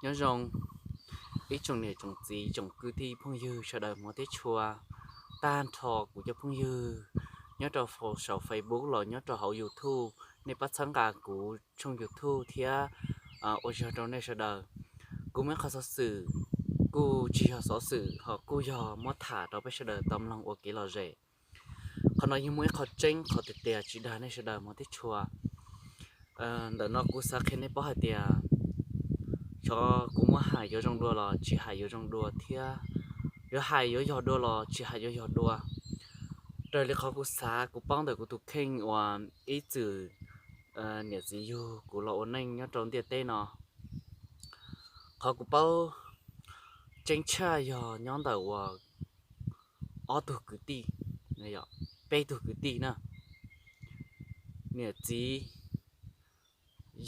Nyob zoo ib tsoom niam tsoom txiv tsoom kwv tij phooj ywg sawv daws hmov thiab tshua, tag nrho kuv cov phooj ywg nyob rau saum Facebook los nyob rau hauv YouTube, nej pab txhawb nqa kuv tshooj YouTube thiab ua tsaug rau nej sawv daws. Kuv muaj ib qho xov xwm, kuj tsis yog xov xwm ho kuj yog muab tham rau peb sawv daws tau mloog ua kev lom zem. Qhov no yeej muaj ib qho tseeb qhov tiag tiag tsis dag nej sawv daws hmov thiab tshua. Ntawm no kuv xav qhia nej paub hais tias xyov kuv muab hais yuav zoo dua los tsis hais yuav zoo dua thiab, yuav hais yuav yog dua los tsis hais yuav yog dua. Raws li qhov kuv xav kuv paub ntawm kuv tus kheej uas ib txwm niam txiv yug kuv los ua neej nyob rau ntiaj teb no, qhov kuv paub tseeb tshaj yog nyob ntawm uas ob tug kwv tij, peb tug kwv tij na, niam txiv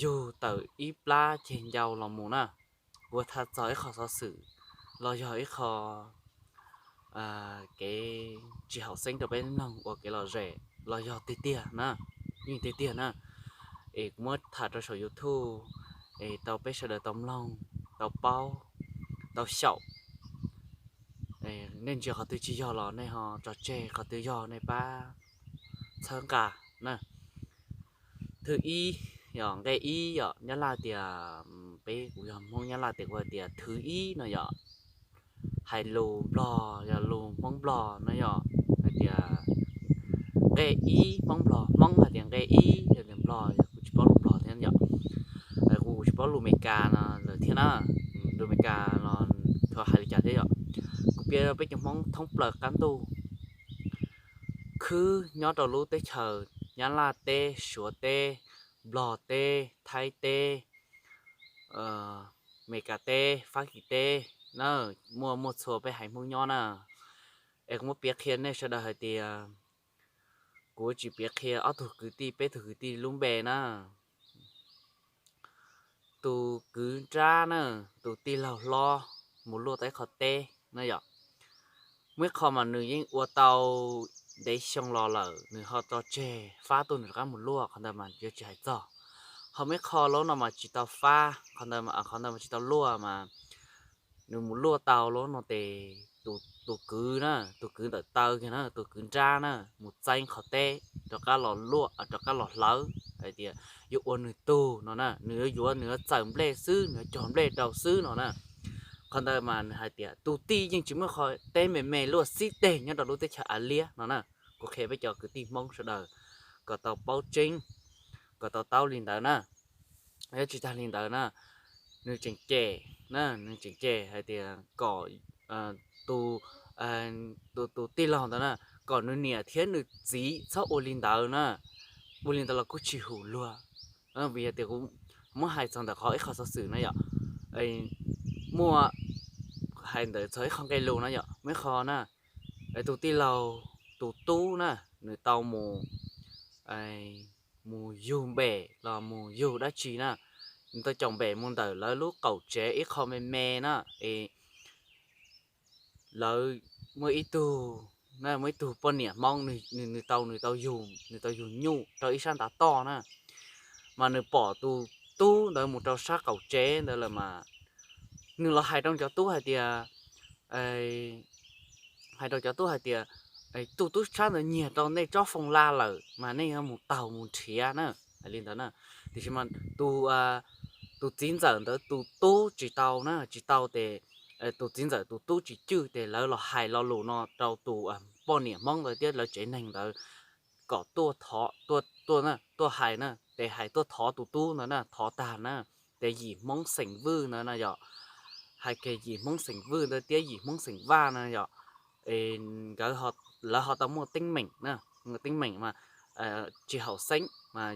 yug tawm ib plab ceg ncau los mus na. Kuv tham txog ib qho xov xwm los yog ib qho kev tsis haum xeeb rau peb mloog ua kev lom zem los yog tiag tiag na, yeej tiag tiag na. Es kuv muab tham rau saum YouTube es tau peb sawv daws tau mloog, tau paub, tau xyaum. Nej ntsia qhov twg tsis yog los nej ho tso tseg, qhov twg yog nej pab txhawb nqa na. Thwv ib, yog nqe ib yom, Nyab Laj tias, peb kuv yog Hmoob Nyab Laj tias kuv hais tias thwv ib no yom. Hais lus Nplog yog lus Hmoob Nplog no yom, hais tias nqe ib, Hmoob Nplog Hmoob hais tias nqe ib, yog tias Nplog kuv tsis paub lus Nplog thiab yom. Kuv tsis paub lus Amelikas no lawm thiab na, lus Amelikas no tsis hais li cas thiab yom. Kuv piav rau peb cov Hmoob thoob plaws qab ntuj khwb nyob rau lub teb chaws Nyab Laj teb, Suav teb, Nplog teb, Thaib teb, Amelikas teb, Fab Kis teb na, muaj muaj txhua peb haiv Hmoob nyob na. Es kuv muab piav qhia nej sawv daws hais tias, kuv tsis piav qhia ob tug kwv tij peb tug kwv tij lub npe na. Tus kwv nrab na, tus tij laug hlob mus luaj tau ib qho teb na yom. Muaj ib qho mas nws yeej ua tau ntev xyoo los lawm, nws ho tso tseg fab tuaj nws rov qab mus luaj, qhov ntawd mas yuav tsis hais txog. Ho muaj ib qho lub no mas tsis tau fab, qhov ntawd mas qhov ntawd mas tsis tau luaj mas nws mus luaj tau lub no ces tus kwv na, tus kwv ntawm taw kiag na, tus kwv nrab na, mus txeeb qhov teb rov qab los luaj, rov qab los hlawv hais tias yuav ua nws tug no na, nws yuav yuav, nws yuav txawm nplej xwb, nws yuav cog nplej rau xwb no na. Qhov ntawd mas nws hais tias tus tij yeej tsis muaj qhov teb me me luaj xib teg nyob rau lub teb chaws Alias no na. Kuv qhia peb cov kwv tij Hmoob sawv daws kom tau paub tseeb, kom tau taub li ntawd na. Yog tsis tag li ntawd na, nws tseem cem na, nws tseem cem hais tias kom tus, tus tij laug ntawd na, kom nws niam thiab nws txiv txhob ua li ntawd na. Ua li ntawd los kuj tsis hum luag, vim yog tias kuv muab hais txog ntawm qhov ib qho xov xwm na yom. Muaj hais ntawm txog ib qho nqe lus na yom, muaj ib qho na, tus tij laug tus tub na, nws tau mus, mus yug npem los mus yug dab tsi na, nws tau caum npem mus ntawm lawv lub qaum tsev ib qho me me na, es lawv muaj ib tug, muaj ib tug poj niam Hmoob, nws tau, nws tau yug, nws tau yug nyuj rau ib sab ntav toj na, mas nws pom tus tub ntawd mus rau sab qaum tsev ntawd lawm mas nws los hais rau cov tub hais tias, hais rau cov tub hais tias, tus tub sab ntawd nyiag rau nej tsob foo la lawm mas nej yuav mus taug mus nrhiav na, hais li ntawd na. Tiam sis mas tus, tus txiv ntxawm ntawd tus tub tsis tau na, tsis tau ces, tus txiv ntxawm tus tub tsis cwj ces lawv los hais lo lus no rau tus poj niam Hmoob ntawd thiab lawv tsev neeg ntawd kom tuaj, tuaj, tuaj hais na, ces hais tuaj thov tus tub ntawd na, thov tag na, ces yim Hmoob xeem Vwj ntawd na yom, hais kiag yim Hmoob xeem Vwj ntawd thiab yim Hmoob xeem Vaj na yom, nkawd, lawv ho tau muaj teeb meem na, muaj teeb meem mas tsis haum xeeb mas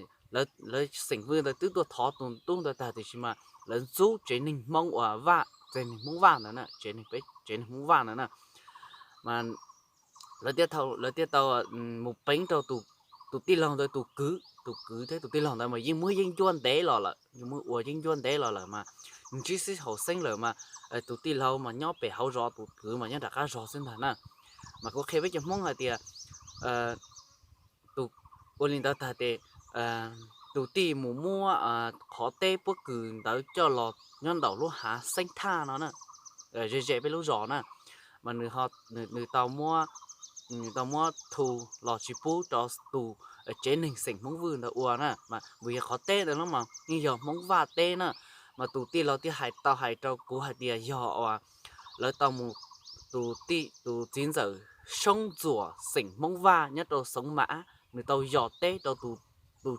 lawv xeem Vwj ntawd twb tuaj thov tus tub ntawd tag tiam sis mas lawv ntxub tsev neeg Hmoob uas Vaj, tsev neeg Hmoob Vaj ntawd na, tsev neeg, tsev neeg Hmoob Vaj ntawd na, mas lawv thiaj tau mus peev rau tus tij laug ntawd tus kwv, tus kwv thiab tus tij laug ntawd mas yeej muab yeeb ncuab ntev los lawm, yeej muab ua yeeb ncuab ntev los lawm mas ntsib xib haum xeeb lawm mas tus tij laug mas nyob pem hauv zos, tus kwv mas nyob nram qab zos xwb ntag na. Mas kuv qhia peb cov Hmoob hais tias ua li ntawd tag ces tus tij mus muab qhov teb puab kws ntawd coj los nyob ntaum lub hav xeeb thaj no na, ze ze peb lub zos na, mas nws tau muab, nws tau muab thu los tsis pub rau tus tsev neeg xeem Hmoob Vwj ntawd ua na, mas vim yog qhov teb ntawd los mas yeej yog Hmoob Vaj teb na, mas tus tij laug thiaj hais tau hais rau kuv hais tias yog uas lawv tau mus, tus tij tus txiv ntxawm Soob Ntxuam xeem Hmoob Vaj nyob rau Xoov Mam, nws tau yos teb rau tus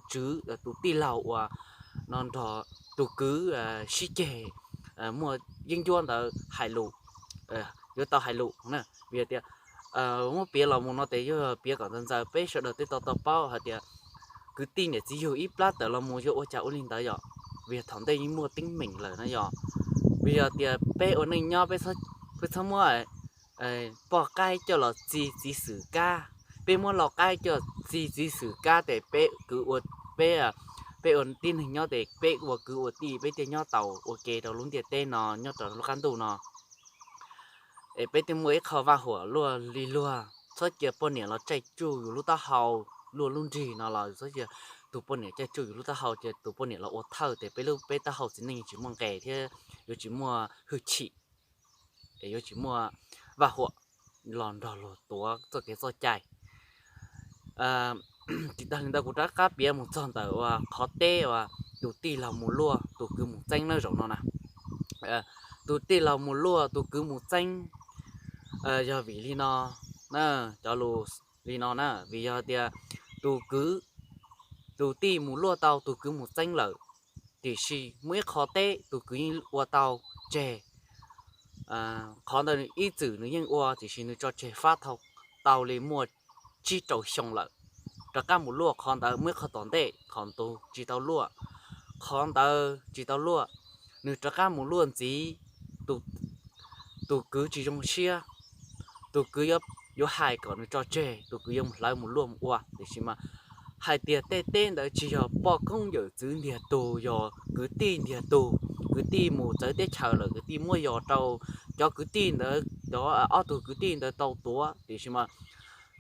tswv, tus tij laug uas no nrog tus kwv sib ceg muaj yeeb ncuab ntawd hais lus, yuav tau hais lus na, vim tias muab piav los mus no tes yuav piav kom ntxaws ntxaws peb sawv daws tej tau tau paub hais tias kwv tij niam txiv yug ib plab tawm los mus yuav ua cas ua li ntawd yom, vim yog thaum ntej yeej muaj teeb meem lawm na yom, vim yog tias peb ua neej nyob peb txhob muab poj qaib coj los txi txiv xwm kab, peb muab lau qaib coj txi txiv xwm kab tes peb kwv ua, peb, peb ua tib neeg nyob tes peb ua kwv ua tij peb thiaj nyob tau ua ke rau lub ntiaj teb no nyob rau lub qab ntuj no. Es peb thiaj muaj ib qho vaj huam luaj li luag, txhob cia poj niam los caij tsuj yus lub taub hau luaj lub nrig no los txhob cia tus poj niam caij tsuj yus lub taub hau, cia tus poj niam los ua thawj tes peb lub peb taub hau txiv neej tsis muaj nqes thiab yuav tsis muaj hwj chim, es yuav tsis muaj vaj huam los nrog luag tuav txoj kev txoj cai. Tsis tag li ntawd kuv rov qab piav mus txog ntawm uas qhov teb uas tus tij laug mus luaj tus kwv mus txeeb na zaum no na. Tus tij laug mus luaj tus kwv mus txeeb, yog vim li no, cov lus li no na, vim yog tias tus kwv, tus tij mus luaj tau tus kwv mus txeeb lawm, tiam sis muaj ib qho teb tus kwv yeej ua tau tseg. Qhov ntawd ib txwm nws yeej ua tiam sis nws tso tseg fab tau li muaj tsib rau xyoo lawm. Rov qab mus luaj qhov ntawd muaj ib qho tom ntej qhov ntug tsis tau luaj, qhov ntawd tsis tau luaj, nws rov qab mus luaj ntxiv, tus kwv tsis zoo siab, tus kwv yuav hais kom nws tso tseg, tus kwv yuav mus hlawv mus luaj mus ua, tiam sis mas hais tias tej teb ntawd tsis yog poj koob yawm txwv ntiag tug, yog kwv tij ntiag tug, kwv tij mus txawv teb chaws lawm kwv tij muab yos rau cov kwv tij ntawd, cov ob tug kwv tij ntawd tau tuav, tiam sis mas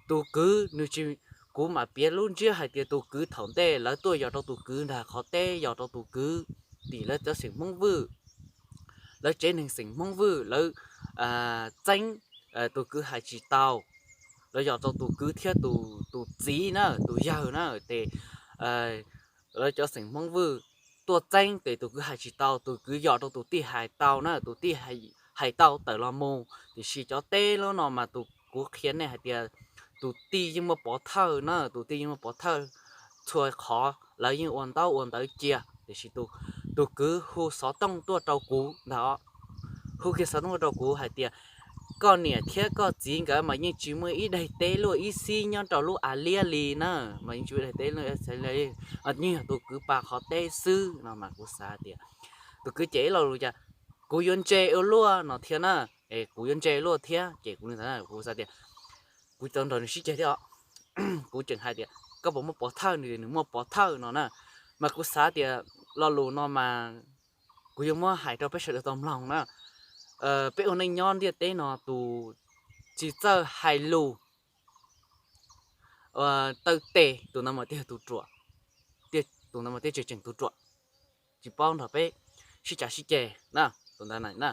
tus kwv nws tsis, kuv mam piav lub ntsiab hais tias tus kwv thaum ntej lawv tuaj yos rau tus kwv ntag, qhov teb yos rau tus kwv, tim lawv cov xeem Hmoob Vwj, lawv tsev neeg xeem Hmoob Vwj lawv txeeb, tus kwv hais tsis tau, lawv yos rau tus kwv thiab tus txiv na, tus yawg na, tes lawv cov xeem Hmoob Vwj tuaj txeeb tes tus kwv hais tsis tau, tus kwv yos rau tus tij hais tau na, tus tij hais tau tawm los mus, tiam sis cov teb lub no mas tus kuv qhia nej hais tias tus tij yeej muaj pov thawj na, tus tij yeej muaj pov thawj txhua qhov, lawv yeej ua ntaub ua ntawv cia, tiam sis tus kwv hu xov tooj tuaj rau kuv ntag, hu kiag xov tooj tuaj rau kuv hais tias koj niam thiab koj txiv nkawd mas yeej tsis muaj ib daim teb luaj ib xib nyob rau lub av liab li na, mas yeej tsis muaj ib daim teb luaj ib xib li, yeej yog tus kwv pa qhov teb xwb no mas kuv xav tias tus kwv cem ib lo lus cas kuv yuav ntse ua luaj no thiab na, es kuv yuav ntse luaj thiab ces kuv li ntawd kuv xav tias kuv tau nrog nws sib ceg thiab os. Kuv tseem hais tias koj puas muaj pov thawj, nws tias nws muaj pov thawj no na, mas kuv xav tias lo lus no mas kuv yuav muab hais rau peb sawv daws tau mloog na. Peb ua neej nyob ntiaj teb no tus tsis txawj hais lus taw tes tus ntawd mas thiaj tus ruam, tus ntawd mas thiaj tseem tseem tus ruam, tsis paub nrog peb sib cav sib ceg na, tus ntawd na,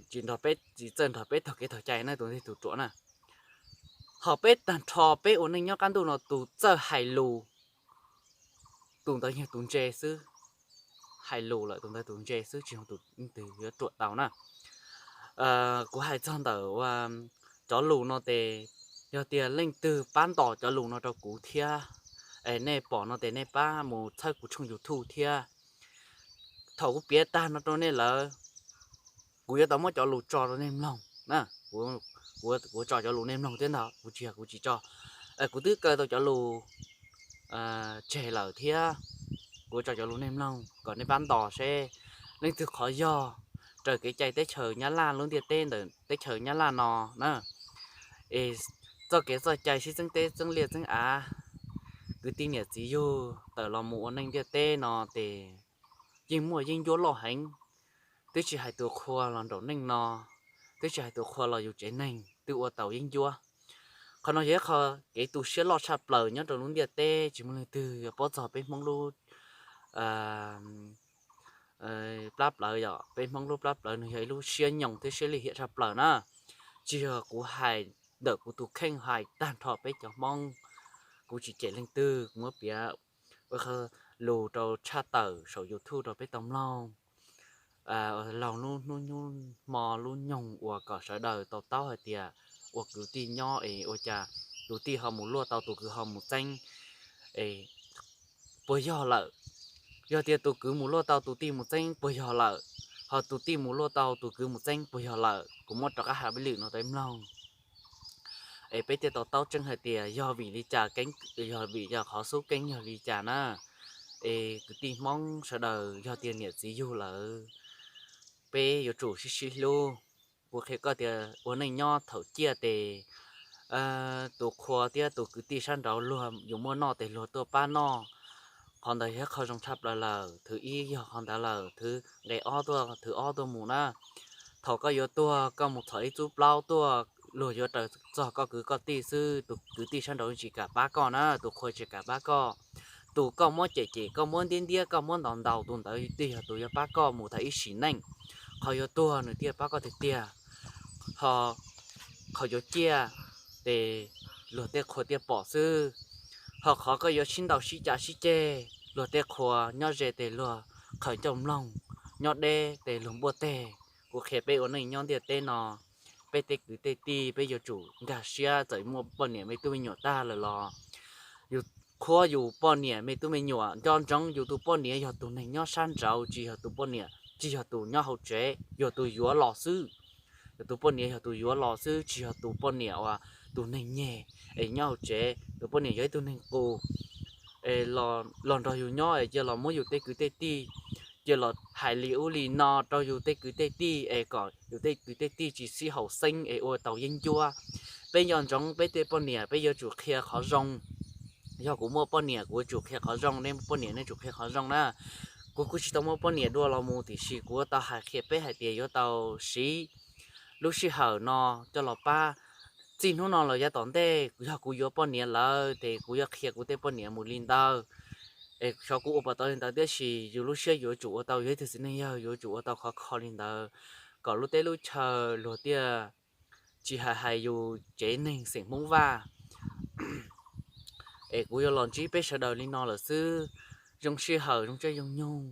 tsis nrog peb, tsis txawj nrog peb taug kev taug cai na, tus ntawd tus ruam na. Ho peb tag nrho peb ua neej nyob qab ntuj no tus txawj hais lus, tus ntawd yog tus ntse xwb, hais lus lawm tus ntawd tus ntse xwb tsis yog tus twg yuav ruam tau na. Kuv hais txog ntawm cov lus no tes yog tias leej twg pab ntos cov lus no rau kuv thiab, es nej pom no tes nej pab mus txhawb kuv tshooj YouTube thiab. Thaum kuv piav tag no rau nej lawm, kuv yuav tau muab cov lus tso rau nej mloog na. Kuv tso cov lus nej mloog thiab ntag, kuv tsis yog kuv tsis tso. Kuv twb kaw tau cov lus tseg lawm thiab, kuv tso cov lus nej mloog kom nej pab ntos seb leej twg qhov yog raws kev cai teb chaws Nyab Laj, lub ntiaj teb ntawm teb chaws Nyab Laj no na. Es txoj kev txoj cai sib txeeb teb txeeb liaj txeeb av, kwv tij niam txiv yug tawm los mus ua neej ntiaj teb no tes yeej muaj yeeb ncuab loj heev, twb tsis hais tus qhua los nraum neej no, twb tsis hais tus qhua los yus tsev neeg twb ua tau yeeb ncuab. Qhov no yog ib qho kev tu siab loj tshaj plaws nyob rau lub ntiaj teb, tsis muaj leej twg yuav paub txog peb Hmoob lub plab plawv yom. Peb Hmoob lub plab plawv nws yog ib lub siab nyoos thiab siab lim hiam tshaj plaws na. Tsis yog kuv hais ntawm kuv tus kheej, hais tag nrho peb cov Hmoob. Kuv tsis cem leej twg, kuv muab piav ua qho lus rau tshaj tawm saum YouTube rau peb tau mloog. Laug lub hnub nyoog hmo lub nyoog uas kom sawv daws tau taub hais tias ua kwv tij nyob es ua cas tus tij ho mus luaj tau tus kwv ho mus txeeb es puas yog lawm? Yog tias tus kwv mus luaj tau tus tij mus txeeb puas yog lawm? Ho tus tij mus luaj tau tus kwv mus txeeb puas yog lawm? Kuv muab rov qab hais peb lwm no tau mloog es peb thiaj tau taub tseeb hais tias yog vim li cas, yog vim yog qhov xub keeb yog li cas na. Es kwv tij Hmoob sawv daws, yog tias niam txiv yug lawm, peb yuav tsum sib sib hlub. Kuv qhia koj tias ua neej nyob thaum ciaj tes tus qhua thiab tus kwv tij sab nraud luag yuav muaj noj tes luag tuaj pab noj. Qhov ntawd yog qhov zoo tshaj plaws lawm. Thwv ib yog qhov ntawd lawm, thwv nqe ob tuaj, thwv ob tuaj mus na. Thaum koj yuav tuag, koj mus txhom ib txub plaub tuaj, luag yuav raws txog koj kwv koj tij xwb, tus kwv tij sab nraud tsis kam pab koj na, tus qhua tsis kam pab koj. Tus koj muab cem cem, koj muab ntiab ntiab, koj muab ntaus ntaus, tus ntawd thiaj yog tus yuav pab koj mus tag ib sim neej. Qhov yuav tuag nws thiaj pab koj tiag tiag. Ho qhov yuav ciaj tes luag tej qhua thiaj pom xwb. Ho qhov koj yuav sib ntaus sib cav sib ceg, luag tej qhua nyob ze tes luag qhawv ncauj mloog, nyob deb tes luag npuaj teg. Kuv qhia peb ua neej nyob ntiaj teb no, peb tej kwv tej tij peb yuav tsum nkag siab, txawm muaj poj niam me tub me nyuam tag lawm los yus qhuab yus poj niam me tub me nyuam, nco ntsoov yus tus poj niam yog tus neeg nyob sab nraud, tsis yog tus poj niam, tsis yog tus nyob hauv tsev, yog tus yuav los xwb. Yog tus poj niam yog tus yuav los xwb, tsis yog tus poj niam uas tus neeg nyeg es nyob hauv tsev. Tus poj niam yog ib tug neeg qus es los nrog yus nyob es cia los muab yus tej kwv tej tij, cia los hais li ub li no rau yus tej kwv tej tij es kom yus tej kwv tej tij tsis sib haum xeeb es ua tau yeeb ncuab. Peb nco ntsoov peb tej poj niam peb yuav tsum qhia qhov zoo. Yog kuv muaj poj niam kuv yuav tsum qhia qhov zoo, nej muaj poj niam nej tsum qhia qhov zoo na. Kuv kuj tsis tau muaj poj niam dua los mus tiam sis kuv tau hais qhia peb hais tias yuav tau siv lub sij hawm no coj los pab. Txij hnub no los yav tom ntej yog kuv yuav poj niam lawm ces kuv yuav qhia kuv tej poj niam mus li ntawd. Es xyov kuv ua puas tau li ntawd, tiam sis yus lub siab yuav tsum ua tau, yog ib tug txiv neej yawg yuav tsum ua tau khov kho li ntawd, kom lub teb lub chaw luag thiaj tsis hais hais yus tsev neeg xeem Hmoob Vaj. Es kuv yuav los ntsib peb sawv daws li no lawm xwb. Zoo sij hawm zoo tsiaj zoo nyoog,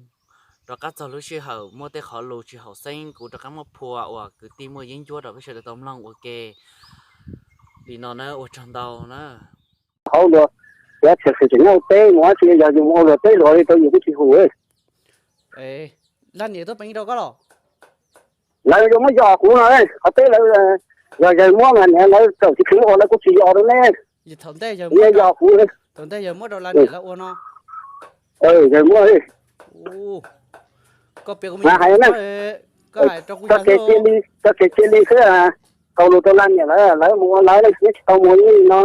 rov qab txog lub sij hawm muaj tej qhov lus tsis haum xeeb kuv rov qab muab phua uas kwv tij muaj yeeb ncuab rau peb sawv daws tau mloog ua ke. Li no na, ua tsaug ntau na. Hauv luag, yog txhia tsis nyob teb mus dab tsi, yog yus mus ua luag teb luag li rau yus kuj tsis hum. Laj niam tuaj peev rau koj los? Lawv yuav muab yos kuv no, qhov teb lawv yog yawg muab mas niam lawv txawm tsis tshee ua lawv kuj tsis yos rau neb. Thaum ntej yog kuv, thaum ntej yawg muab rau laj niam lawv ua no. Yawg muab. Koj piav kuv me nyuam, koj hais rau kuv yog, koj cia li xwb, tau lus rau laj niam lawv, lawv mus ua lawv, neb tsis tau mus li no.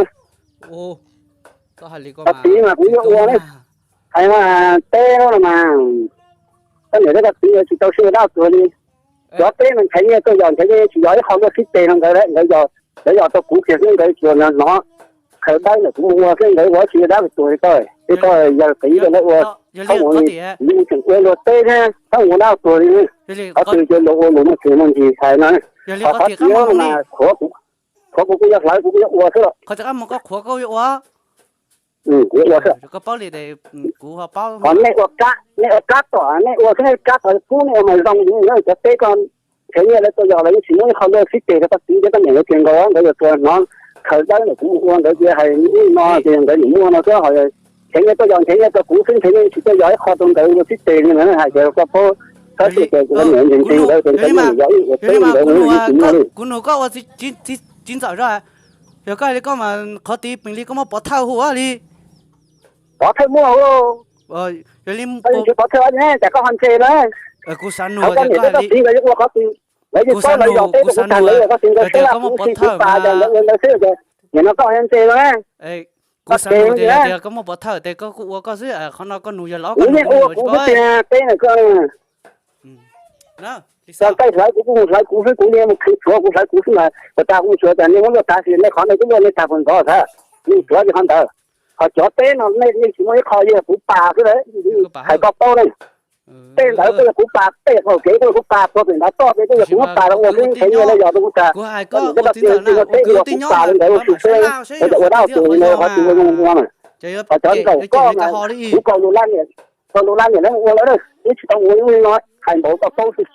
Txiv mas kuv yuav ua, hais mas teb no mas, koj niam thiab koj txiv tsis tau sib ua dab tuag li. Cov teb mas nrheev nyiaj tuaj yos, nrheev nyiaj tsis yog ib qho luaj xib teg rau nkawd, nkawd yos rau kuv kiag xwb, nkawd tsuas hnov khaws dawb ntawm kuv mus ua xwb, nkawd ua tsis ua dab tuag li koj. Tej koj yawg qiv rau lawv ua, thaub mus li, tseem ua luag teb thiab thaub mus ua dab tuag li. Qhov twg cov luag ua luag muaj txiag muaj ntsig hais no. Ho qhov txiv no mas qhuav kuv kuj yog hlawv, kuv kuj yuav ua xwb los. Kuv yuav ua xwb. Ho nej ua kab, nej ua kab tom, nej ua xwb, nej kab tom kub, nej ua mas zoo li cov teb koj. Nrheev nyiaj lawv tuaj yos lawv yeej tsis muab ib qho luaj xib teg rau koj txiv thiab koj niam lawv kiag nkaus, nkawd yuav tsuas hnov khaws dawb ntawm kuv mus ua, nkawd cia hais ub no ces nkawd niam muaj no xwb. Ho nrheev nyiaj tuaj yos, nrheev nyiaj rau kuv xwb, nrheev nyiaj tsis tuaj yos ib qho rau nkawd luaj xib teg li na, hais tias koj paub, koj tias kuv niam ntseeg ntseeg nkawd, ces nkawd niam yos ib ua teb nkawd yeej tsis muaj li. Kuv nug koj ua txiv ntxawm zog, yog koj hais li koj mas qhov txiv peem li koj muab pov thawj hu li. Pov thawj muaj hu. Yog li pov thawj ne, cas koj ho ntse na. Kuv xav nug tias koj hais li, koj kuv xav nug, kuv xav nug tias koj muaj pov thawj mas. Nim no koj ho ntse na. Kuv xav nug tias koj muaj pov thawj tes koj kuj ua koj xwb, qhov no koj nug yog los koj nug, kuv yeej ua kuv xwb tiag, teb na koj. Cov ntxhais hlawv kuv kuj mus hlawv kuv xwb, kuv niaj mus khwv tshuav kuv hlawv kuv xwb mas, puas tas kuv mus tshuav tas nej muab luaj tag sis nej qhov nej twb luaj nej tag puas ntxov xwb. Mus tshuav ces qhov ntawd, ho cov teb no nej yeej tsis muaj ib qho, yog kuv pas xwb lawm, hais koj paub ne. Tej ntawd kuj yog kuv pas, tej qaum kev kuj yog kuv pas, puag pem ntav toj ces kuj yog kuv muab pas rau ua xwb, qhov nyiaj lawv yog rau kuv tag. Koj niam koj txiv ua teb ua kuv pas li ntawd ua xwb xwb, ua dab ua tswv li ntawd qhov tsis ua zoo ua mas. Ho cov nkaum koj mas, kuv kaus lus laj niam, kaus lus laj niam lawv ua lawm, wb tsis tau ua li no, hais npaum koj paub xwb.